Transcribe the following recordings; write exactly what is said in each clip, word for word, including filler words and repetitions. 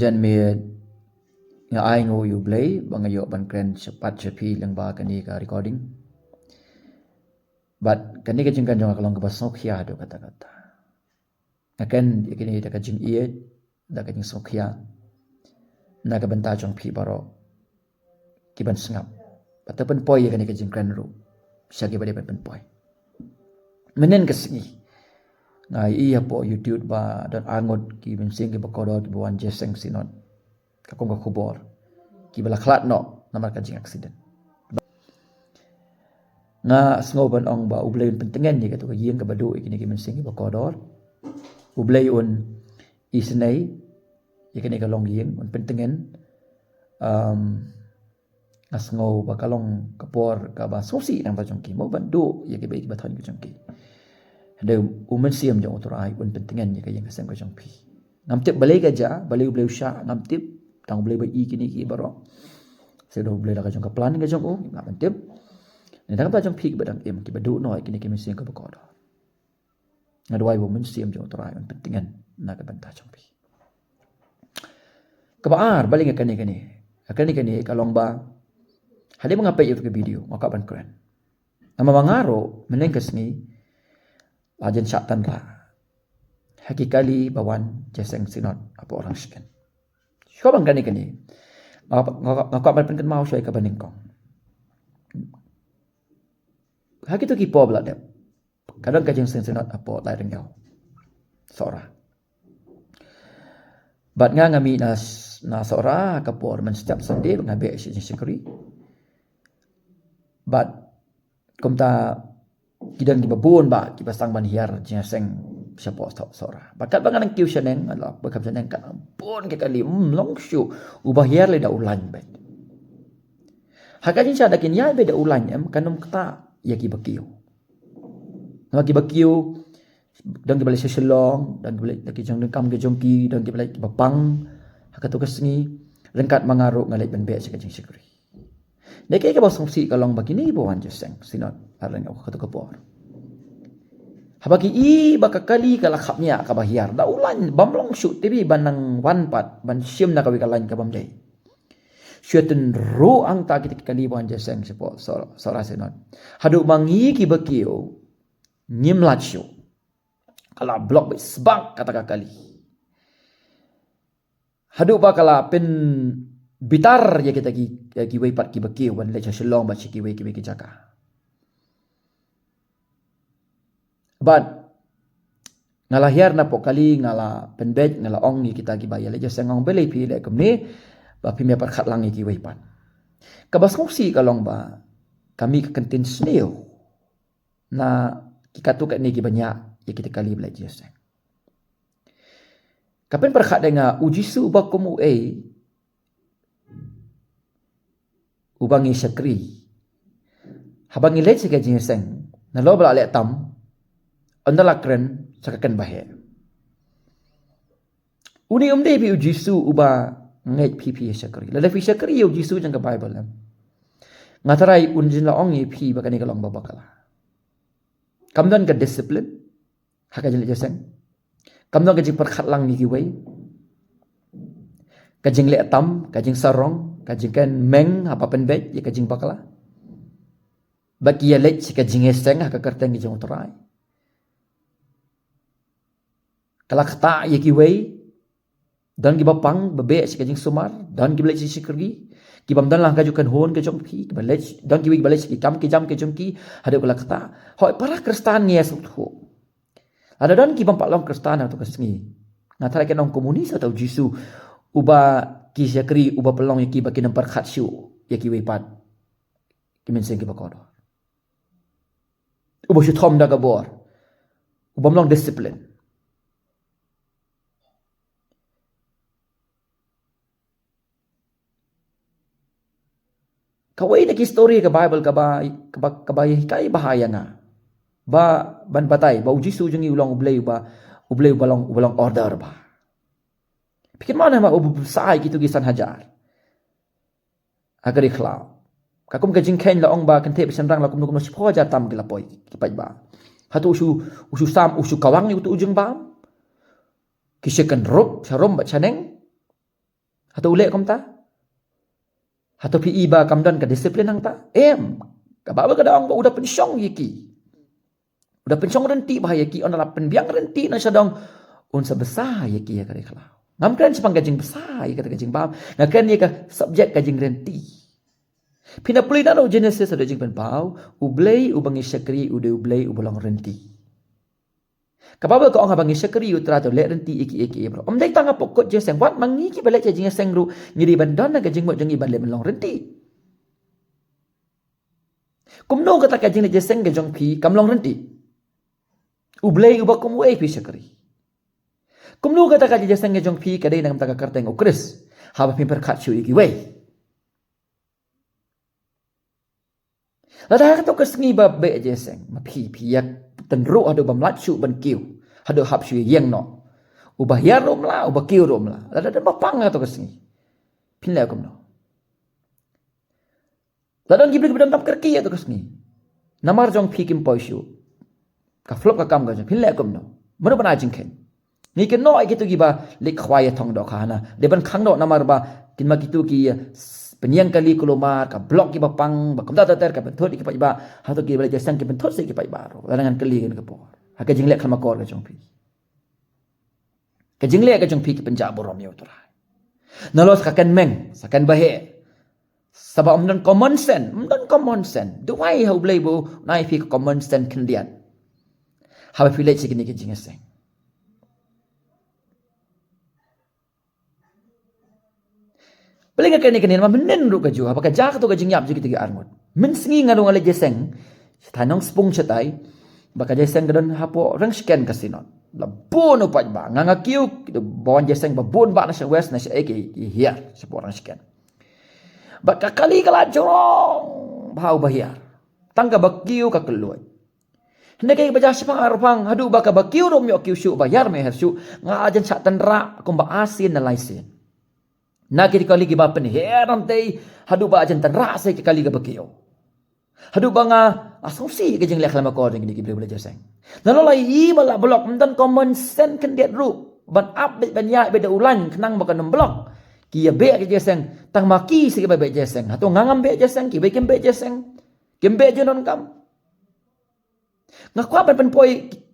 Jan me nga ai nga u yu blei ba nga yu ban kren shapat shapi leng ba kani ka recording. But kani ka jingkren jong ka long ka ba sngewkhia do kata kata. Nga kren ïa kini da ka jingïeit, da ka jingsngewkhia. Na ka bynta jong phi baroh ki ban sngap. Ba ta pynpoi ïa kani ka jingkren ruh sha ki ba dei ban pynpoi. Mynnin ka sngi nga ïohi hapoh YouTube ba don arngut ki mynsiem ki ba kordor ki ba wan jingïaseng synod. Ka kong ka khubor ki ba la khlad noh namar ka jing accident. Nga sngew ban ong ba U Blei un pyntngen ïa katu ka ïing ka ba duh ïa kini ki mynsiem ki ba kordor. U Blei un isynei ïa kini ka long ïing un pyntngen. Um, nga sngew ba ka long ka por ka ba sngewsih nang ba jong ki mo ban duh ïa ki ba ïa ki ba thon ka jong ki. Hynrei U Mynsiem jong U Trai un pyntngen ïa ka ïing ka sem ka jong phi. Ngam tip balei ka ja, balei U Blei u sha, ngam tip. Tang U Blei ba i kini ki baroh. Seh da U Blei la ka jong ka plan ka jong u, ngam tip. Ni da ka jong phi ki ba dang im ki ba duh noh ïa kini ki mynsiem ki ba kordor. Nga duwai ba U Mynsiem jong U Trai un pyntngen na ka bynta jong phi. Kaba ar, balei nga kane kane. Nga kane kane ka long ba hadien ba nga peit ïa ka video nga kwah ban kren. Namar ba nga ruh mynnin ka sngi la jan shah tynrah ha ki kali ba wan jingïaseng synod hapoh Rangshken. Shuwa ban kane kane nga, nga, nga kwah ban pynkynmaw shuwa ïa kaba nyngkong. Ha kitu ki por ba la dep ka don ka jingïaseng synod hapoh Lairyngew, Sohra. Bad nga nga mih na, na Sohra ha ka por mynstep Sunday ba nga beh sha jingshakri. Bad kumta ki don ki ba bun ba ki ba sdang ban hiar jingïaseng shapoh Soh-, Sohra. Bad katba nga nang kiew shaneng, nga la ba kham shaneng, ka bun ki kali, mm, long shuh, u ba hiar lei da u lain beit. Ha ka jingshah da kin ïaid beit da u lain em, kan ym ktah ïa ki ba kiew. Namar ki ba kiew don ki ba leit sha Shillong, don ki ba leit da ki jingdonkam ki jong ki, don ki ba leit ki ba pang ha katu ka sngi. Ryngkat ma nga ruh nga leit ban beh sha ka jingshakri. Dei ka ba sngewsih ka long ba kine ba wan jingïaseng synod ha Lairyngew ha katu ka por, haba ki i ba ka kali ka la khapngiah ka ba hiar, da u lain bym long shuh te ba nang wan pat ban shim na kawei ka lain ka bym dei. Shu tynruh hangta kita ki kali ba wan jingïaseng shapoh Soh-, Sohra synod. Haduh ma ngi ki ba kiew ngim lait shuh. Ka la block beit sbak kata ka kali. Haduh ba ka la pynbitar ïa kita ki, ïa kiwei pat ki ba kiew ban leit sha Shillong bad sha kiwei kiwei ki jaka. Bad nga la hiar napoh kali, nga la pynbeit, nga la ong ïa kita ki ba ïaleit jingïaseng, nga ong balei phi leh kumne, ba phim ïa pyrkhat lang ïa kiwei pat. Ka ba sngewsih ka long ba ka mih ka kyntien sniew na ki katto katne ki ba ñiah ïa kita ki kali ba leit jingïaseng. Ka pynpyrkhat ïa nga, U Jisu uba kum uei uba ngi shakri. Haba ngi leit sha ka jingïaseng, nalor ba la leh tam, ynda la kren sha ka kynbahi. Une um dei phi U Jisu uba ngeit phi phi shakri. Lada phi shakri ïa U Jisu jong ka Baibl em, nga tharai un jin la ong ïa phi ba kane ka long ba bakla. Kam don ka discipline ha ka jingleit jingïaseng. Kam don ka jingpyrkhat lang ïa kiwei. Ka jingleh tam, ka jingsarong, ka jingkren meng haba pynbeit ïa ka jingbakla. Ba ki ïaleit sha ka jingïaseng ha ka kyrteng ka jong U Trai. Ka la ktah ïa kiwei. Don ki ba pang ba beh sha ka jingsumar, don ki ba leit sha shakri, ki bym don lang ka jong ka khun ka jong phi, ki ba leit, don kiwei ki ba leit sha ki kam ki jam ka jong ki, haduh ka la ktah. Hooid, para Khristan ngi ïa sngewthuh. Lada don ki bym pat long Khristan ha katu ka sngi, nga tharai kin ong kumne sa, uta U Jisu uba ki shakri uba pynlong ïa ki ba kin ym pyrkhat shuh ïa kiwei pat ki mynsiem ki ba kordor. Uba shu thom da ka bor, u bym long discipline. Kawei na ki story ka Baibl kaba, kaba, kaba hikai bha ïa nga. Ba, ban batai ba U Jisu jong ngi u long U Blei uba, U Blei uba long, uba long order bha. Phi kynmaw ne em, uba bsa ïa kitu ki san hajar ha ka ri khlaw. Ka kum ka jingkheiñ la ong ba kynthei bad shynrang la kumno kumno shiphew hajar tam ki la poi ki paidbah. Hato u shu, u shu sam, u shu kawang ïa utu u jingbam? Ki shu kynrup sharum bad shaneng. Hato u leh kumta? Hato phi i ba kam don ka disiplin hangta? Em. Ka Baibl ka da ong ba u da pynshong ïa ki. U da pynshong rynti bha ïa ki, un da la pynbiang rynti na shadong, un sa bsa ïa ki ha ka ri khlaw. Ngam kren shaphang ka jingbsa ïa kata ka jingbam. Nga kren ïa ka subject ka jingrynti. Phi na pule naduh Genesis haduh Jingpynpaw, U Blei uba ngi shakri u dei U Blei uba long rynti. Ka Baibl ka ong haba ngi shakri ïa U Trai to leh rynti ïa kiei kiei baroh. Ym dei tang hapoh kut jingïaseng, wat ma ngi kiba leit sha jingïaseng ruh, ngi dei ban don ha ka jingmut jong ngi ban leh ban long rynti. Kumno kata ka jingleit jingïaseng ka jong phi kam long rynti? U Blei uba kum uei phi shakri? Kumno kata ka jingleit jingïaseng ka jong phi ka dei na ka bynta ka kyrteng U Khrist, haba phi pyrkhat shuh ïa kiwei? Lada ha kato ka sngi ba beh jingïaseng ma phi, phi ïa tynruh haduh bym lah shuh ban kiew, haduh hap shu ïeng noh. Uba hiar ruh ym lah, uba kiew ruh ym lah. Lada don ba pang ha kato ka sngi, phin leh kumno? Lada don ki briew kiba donkam kyrkieh ha kato ka sngi, namar jong phi kim poi shuh, ka flop ka kam ka jong phi, phin leh kumno? Mano ban ai jingkheiñ? Ngi kynnoh ïa kito kiba leit khwai ïa thong dohkha hana, dei ban khang doh namar ba kin ma kito ki, eh, s-, pynïeng kali kulmar, ka block kiba pang, ba kumta ter ter, ka pynthut ïa ki paidbah. Hato kiba leit jingïaseng ki pynthut seh ïa ki paidbah ruh? Lada ngan kylli kane ka por, ha ka jingleh khlem akor ka jong phi, ka jingleh ka jong phi ki pynjah burom ïa U Trai? Nalor sa ka kynmeng, sa kynbaheh, sa ba ym don common sense, ym don common sense. Duwai ha U Blei ba un ai phi ka common sense khyndiat haba phi leit sha kine ki jingïaseng. Balei nga kren ïa kane? Namar mynnin ruh kajuh, haba ka jia kato ka jingïap jong kito ki arngut, mynsngi nga ruh nga leit jingïaseng shatai Nongspung shatai, ba ka jingïaseng ka don hapoh Rangshken ka synod. La bun u paidbah, nga nga kiew, kito ba wan jingïaseng ba bun bah na sha West na sha ei ki, ki hiar shapoh Rangshken. Bad ka kali ka la jrong bha uba hiar. Tang kaba kiew ka kylluid. Hynrei kaei ba jia shaphang arphang, haduh ba kaba kiew ruh ym ïoh kiew shuh, ba hiar ym ïoh hiar shuh, nga la jan shah tynrah kumba ar sien ne lai sien na ki kali kiba pynhiar, namar haduh ba la jan tynrah sa ïa ka kali kaba kiew. Haduh ba nga la sngewsih ïa ka jingleh khlem akor jong kine ki briew ba leit jingïaseng. Nalor la ïohi ba la block, ym don common sense khyndiat ruh ban ap beit ban ïaid beit da u lain khnang ba kan ym block. Ki ïa beh ka jingïaseng, tang ma ki seh kiba beh jingïaseng. Hato nga ngam beh jingïaseng, kiwei kim beh jingïaseng? Kim beh jingdonkam? Nga kwah ban pynpoi,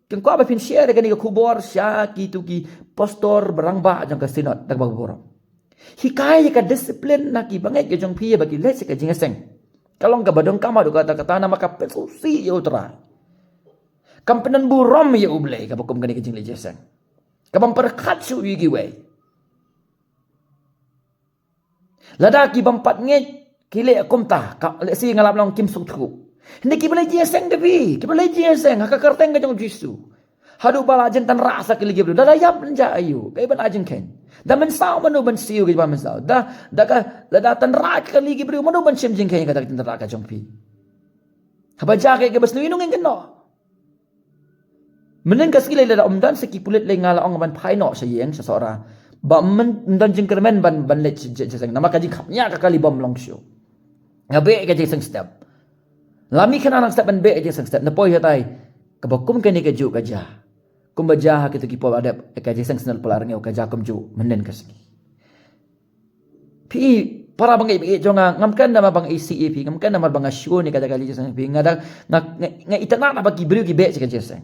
nga kwah ban pynshare ïa kane ka khubor sha kito ki pastor ba rangbah jong ka synod da kaba burom. Hikai ïa ka disiplin na ki bangeit ka jong phi ba ki leit sha ka jingïaseng. Ka long kaba donkam haduh katta katta namar ka pynsngewsih ïa U Trai. Kam pyndonburom ïa U Blei kaba kum kane ka jingleit jingïaseng. Ka bym pyrkhat shuh ïa kiwei. Lada ki bym pat ngeit ki leh kumta, ka lehse nga lah ban ong kim sngewthuh. Hynrei kiba leit jingïaseng da phi, kiba leit jingïaseng ha ka kyrteng ka jong U Jisu, haduh ba la jan tynrah sa kali ki briew, da la ïap lynja aïu, kaei ban ai jingkheiñ? Da mynsaw mano ban siew, kaei ban mynsaw? Da, da ka, lada tynrah kali ki briew, mano ban shim jingkheiñ kata ka jingtynrah ka jong phi? Haba jia kaei kaba sniew, ïano ngin kynnoh? Mynnin ka sngi lei, lada ym don sa ki pulit lei, nga la ong ban phai noh sha ïing sha Sohra. Ba ym, ym don jingkyrmen ban, ban leit jingïaseng namar ka jingkhapngiah ka kali bym long shuh. Nga beh ka jingïaseng step. La mih kane nang step ban beh ka jingïaseng step. Na poi hatai, kaba kum kane kajuh ka jia. Kumba jia ha kito ki por ba la dep, ka jingïaseng Synod Pala Rngiew ka jia kumjuh mynnin ka sngi. Phi para bangeit baieit jong nga, ngam kren namar ba nga ïeit ïa phi, ngam kren namar ba nga shu ne kata ka leit jingïaseng phi, nga da, nga, nga, nga itynnad ba ki briew ki beh sha ka jingïaseng.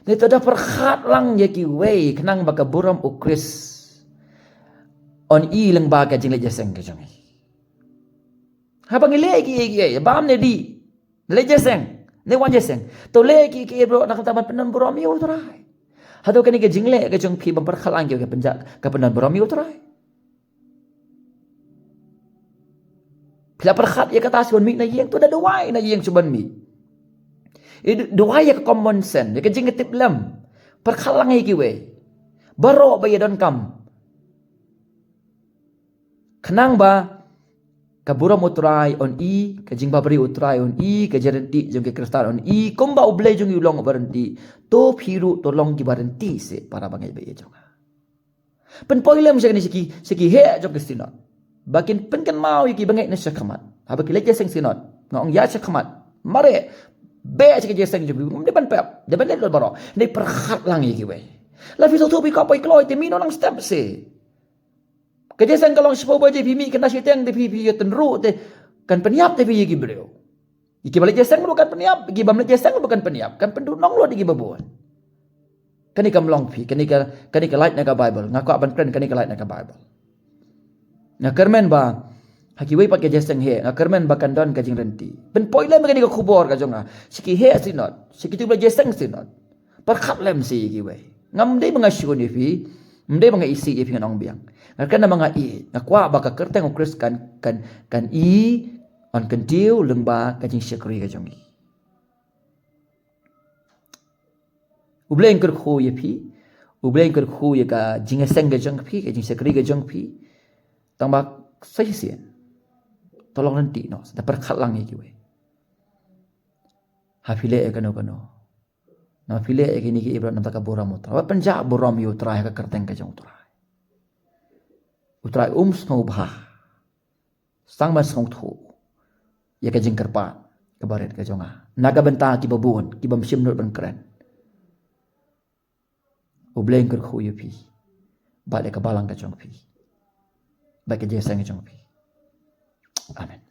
Hynrei to da pyrkhat lang ïa kiwei khnang ba ka burom U Khrist un i lyngba ka jingleit jingïaseng ka jong ngi. Haba ngi leh kiei kiei, bam ne dih, leit jingïaseng ne wan jingïaseng, to leh kiei kiei baroh na ka bynta ban pyndon burom ïa U Trai. Hato kane ka jingleh ka jong phi bym pyrkhat lang ïa ka pynja-, ka pyndon burom ïa U Trai? Phi la pyrkhat ïa kata shuwa ban mih na ïing, to da duwai na ïing shuwa ban mih. Eh, du-, duwai ïa ka common sense, ïa ka jingïatiplem. Pyrkhat lang ïa kiwei baroh ba ïa donkam, khnang ba ka burom U Trai un i, ka jingbhabriew U Trai un i, ka jingryntih jong ki Khristan un i, kumba U Blei jong ngi u long uba ryntih. To phi ruh to long kiba ryntih seh, para bangeit baieit jong nga. Pynpoi lem sha kine, sha ki, sha ki heh jong ki Synod ba kin pynkynmaw ïa ki bangeit na shakhmat. Haba ki leit jingïaseng Synod, nga ong ïa shakhmat, mareh, beh sha ka jingïaseng jong phi, ym dei ban pep, dei ban leit lut baroh, dei pyrkhat lang ïa kiwei. La phi sngewthuh phi kwah poi kloi, te mih noh nang step seh. Ka jingïaseng ka long shiphew baje, phi mih kane shiteng te phi, phi ïatynruh te kan pynïap te phi ïa ki briew. Ïa kiba leit jingïaseng ruh kan pynïap, ïa ki bym leit jingïaseng ruh kan pynïap, kan pynduhnong lut ïa kiba bun. Kane kam long phi, kane ka, kane ka lait na ka Bible. Nga kwah ban kren kane ka lait na ka Bible. Nga kyrmen ba ha kiwei pat ki jingïaseng heh, nga kyrmen ba kan don ka jingryntih. Pynpoi lem kane ka khubor ka jong nga sha ki heh synod, sha kitu ba leit jingïaseng synod. Pyrkhat lem seh ïa kiwei. Ngam dei ba nga shun ïa phi, ngam dei ba nga isih ïa phi, ngan ong biang. Nga kren namar nga ïeit, nga kwah ba ka kyrteng u Khrist kan, kan, kan ïoh ban kyntiew lyngba ka jingshakri ka jong ngi. U Blei un kyrkhu ïa phi, U Blei un kyrkhu ïa ka jingïaseng ka jong phi, ka jingshakri ka jong phi. Tang ba sa shisien, to long ryntih noh, da pyrkhat lang ïa kiwei. Ha phi leh ïa kano kano, na phi leh ïa kine ki ibrot namar ka burom U Trai. Wat pynjah burom ïa U Trai ha ka kyrteng ka jong U Trai. U Trai um sngewbha tang ban sngewthuh ïa ka jingkyrpad kaba rit ka jong nga na ka bynta kiba bun, ki bym shym nud ban kren. U Blei un kyrkhu ïa phi bad ïa ka balang ka jong phi bad ka jingïaseng ka jong phi. Amen.